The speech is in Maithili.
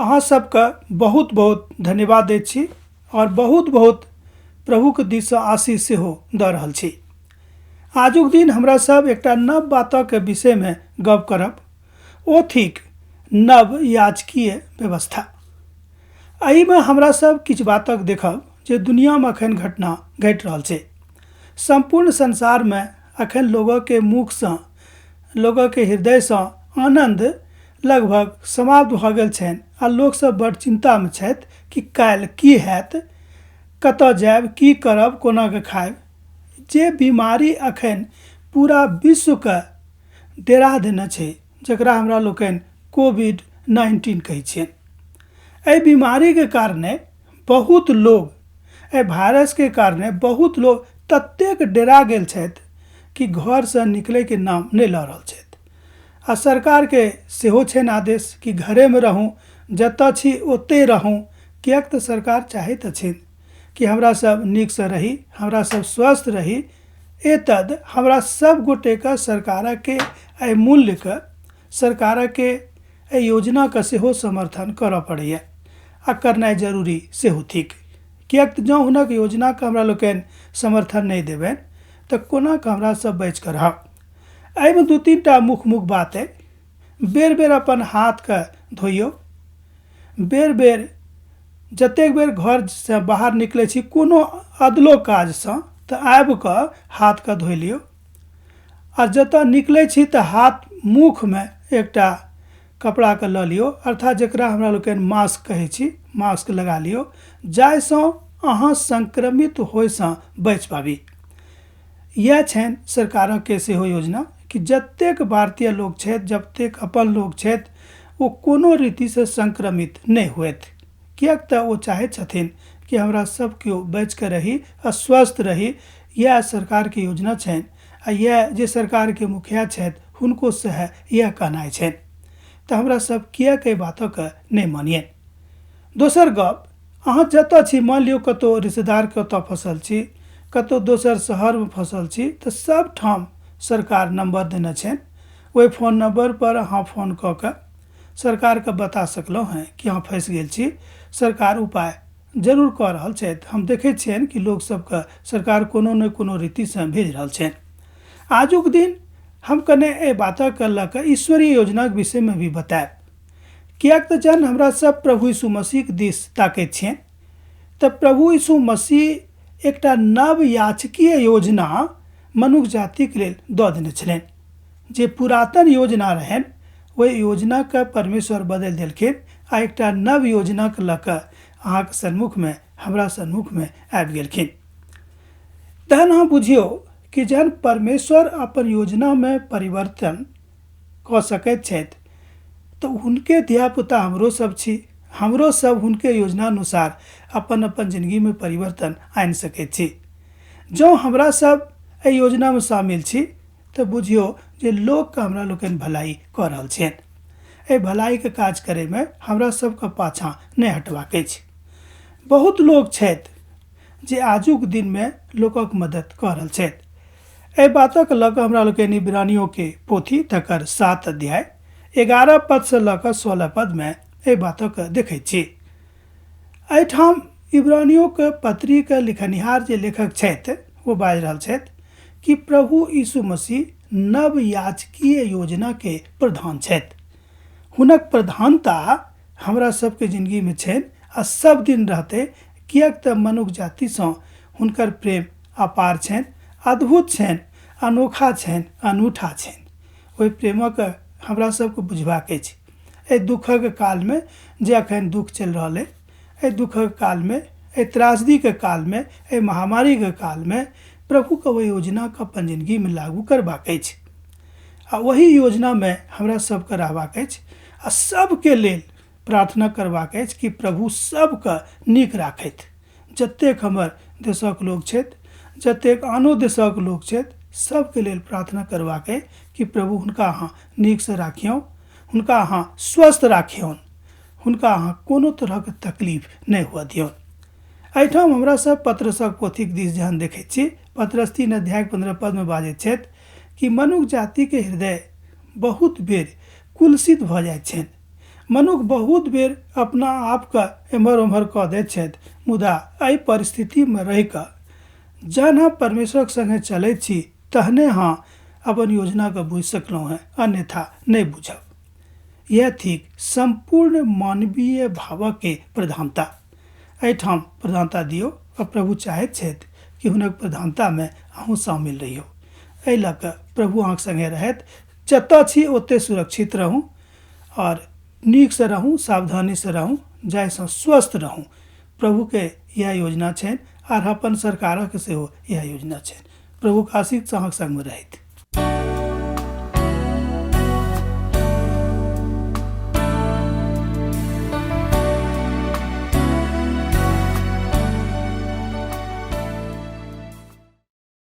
अहाँ सबके बहुत बहुत धन्यवाद दैत छी आओर बहुत बहुत प्रभुके दिससँ आशीष सेहो दऽ रहल छी। आजुक दिन हमरा सब एकटा नव बातक विषयमे गप करब, ओ थिक नव याजकीय व्यवस्था। एहिमे हमरा सब किछु बातक देखब जे दुनियामे अखन घटना घटि रहल छै। सम्पूर्ण संसारमे अखन लोगके मुखसँ, लोगके हृदयसँ आनन्द लगभग समाप्त भऽ गेल छनि आ लोकसभ बड्ड चिन्तामे छथि कि काल्हि की हैत, कतऽ जायब, की करब, कोना कऽ खायब। जे बीमारी अखन पूरा विश्वके डेरा देने छै, जकरा हमरा लोकनि कोविड-19 कहै छियनि, एहि बीमारीके कारणे बहुत लोग, एहि वायरसके कारणे बहुत लोग ततेक डेरा गेल छथि कि घरसँ निकलैके नाम नहि लऽ रहल छथि। आ सरकारके सेहो छनि आदेश कि घरेमे रहू, जतऽ छी ओतहि रहू, किएक तऽ सरकार चाहैत अछि कि हमरा सब नीकसँ रही, हमरा सब स्वस्थ रही। एतद हमरा सब गोटेके सरकारके एहि मूल्यके, सरकारके एहि योजनाके सेहो समर्थन करऽ पड़ैए आ करनाइ जरूरी सेहो थिक। किएक तऽ जँ हुनक योजनाके हमरा लोकनि समर्थन नहि देबनि तऽ कोना कऽ हमरा सब बचिकऽ रहब। एहिमे दू तीन टा मुख्य मुख्य बात अइ। बेर बेर अपन हाथके धोइयौ, बेर बेर जतेक बेर घरसँ बाहर निकलै छी कोनो अदलो काजसँ तऽ आबिकऽ हाथके धोइ लियौ, आ जतऽ निकलै छी तऽ हाथ मुखमे एकटा कपड़ाके लऽ लियौ, अर्थात जकरा हमरा लोकनि मास्क कहै छी, मास्क लगा लियौ, जाहिसँ अहाँ संक्रमित होइसँ बचि पाबी। इएह छनि सरकारके सेहो योजना कि जतेक भारतीय लोक छथि, जतेक अपन लोक छथि, ओ कोनो रीतिसँ संक्रमित नहि होथि, किएक तऽ ओ चाहैत छथिन कि हमरा सब केओ बचिकऽ रही आ स्वस्थ रही। इएह सरकारके योजना छनि आ इएह जे सरकारके मुखिया छथि हुनको सएह इएह कहनाइ छनि। तऽ हमरा सब किएक एहि बातके नहि मानियनि। दोसर गप, अहाँ जतऽ छी, मानि लियौ कतहु रिश्तेदारके ओतऽ फँसल छी, कतहु दोसर शहरमे फँसल छी, तऽ सबठाम सरकार नम्बर देने छनि। ओहि फोन नम्बरपर अहाँ फोन कऽ कऽ सरकारके बता सकलहुँ हेँ कि अहाँ फँसि गेल छी। सरकार उपाय जरूर कऽ रहल छथि। हम देखै छियनि कि लोक सबके सरकार कोनो ने कोनो रीतिसँ भेज रहल छनि। आजुक दिन हम कने एहि बातके लऽ कऽ ईश्वरीय योजनाके विषयमे भी बतायब, किएक तऽ जहन हमरा सब प्रभु यीशु मसीहके दिस ताकैत छियनि तऽ प्रभु यीशु मसीह एकटा नव याचकीय योजना मनुख जातिके लेल दऽ देने छलनि। जे पुरातन योजना रहनि ओहि योजनाके परमेश्वर बदलि देलखिन आ एकटा नव योजनाके लऽ कऽ अहाँके सन्मुखमे, हमरा सन्मुखमे आबि गेलखिन। तहन अहाँ बुझियौ कि जहन परमेश्वर अपन योजनामे परिवर्तन कऽ सकैत छथि तऽ हुनके धियापुता हमरो सब छी, हमरो सब हुनके योजनानुसार अपन अपन जिनगीमे परिवर्तन आनि सकैत छी। जँ हमरा सब एहि योजनामे शामिल छी तऽ बुझियौ जे लोकके हमरा लोकनि भलाइ कऽ रहल छियनि। एहि भलाइके काज करैमे हमरा सबके पाछाँ नहि हटबाक अछि। बहुत लोक छथि जे आजुक दिनमे लोकक मदति कऽ रहल छथि। एहि बातक लऽ कऽ हमरा लोकनि इब्रानियोके पोथी तकर 7 अध्याय 11 पदसँ लऽ कऽ 16 पदमे एहि बातक देखैत छी। एहिठाम इब्रानियोके पत्रीके लिखनिहार जे लेखक छथि ओ बाजि रहल छथि कि प्रभु यीशु मसीह नव याजकीय योजनाके प्रधान छथि। हुनक प्रधानता हमरा सबके जिनगीमे छनि आ सब दिन रहतै, किएक तऽ मनुख जातिसँ हुनकर प्रेम अपार छनि, अद्भुत छनि, अनोखा छनि, अनूठा छनि। ओहि प्रेमक हमरा सबके बुझबाक अछि। एहि दुःखक कालमे जे अखन दुःख चलि रहल अइ, एहि दुःखक कालमे, एहि त्रासदीके कालमे, एहि महामारीके कालमे प्रभुके ओहि योजनाके अपन जिनगीमे लागू करबाक अछि आ ओहि योजनामे हमरा सबके रहबाक अछि आ सबके लेल प्रार्थना करबाक अछि कि प्रभु सबके नीक राखथि। जतेक हमर देशक लोक छथि, जतेक आनो देशक लोक छथि, सबके लेल प्रार्थना करबाक अछि कि प्रभु हुनका अहाँ नीकसँ राखियौ, हुनका अहाँ स्वस्थ राखियौन, हुनका अहाँ कोनो तरहक तकलीफ नहि हुअ दियौन। एहिठाम हमरा सब पत्रसक पोथीक दिस जहन देखैत छी, पत्रस 3 अध्याय 15 पदमे बाजैत छथि कि मनुख जातिके हृदय बहुत बेर कुलसित भऽ जाइत छनि, मनुख बहुत बेर अपना आपके एम्हर ओम्हर कऽ दैत छथि, मुदा एहि परिस्थितिमे रहि कऽ जहन हम परमेश्वरक संगे चलैत छी तहने अहाँ अपन योजनाके बुझि सकलहुँ हेँ, अन्यथा नहि बुझब। यह थिक सम्पूर्ण मानवीय भावके प्रधानता। एहिठाम प्रधानता दियौ आ प्रभु चाहैत छथि कि हुनक प्रधानतामे अहूँ शामिल रहियौ। एहि लऽ कऽ प्रभु अहाँके संगे रहथि। जतऽ छी ओतहि सुरक्षित रहू आओर नीकसँ रहू, सावधानीसँ रहू, जाहिसँ स्वस्थ रहू। प्रभुके इएह योजना छनि आर अपन सरकारक सेहो इएह योजना छनि। प्रभुक आशीष अहाँके संगमे रहथि।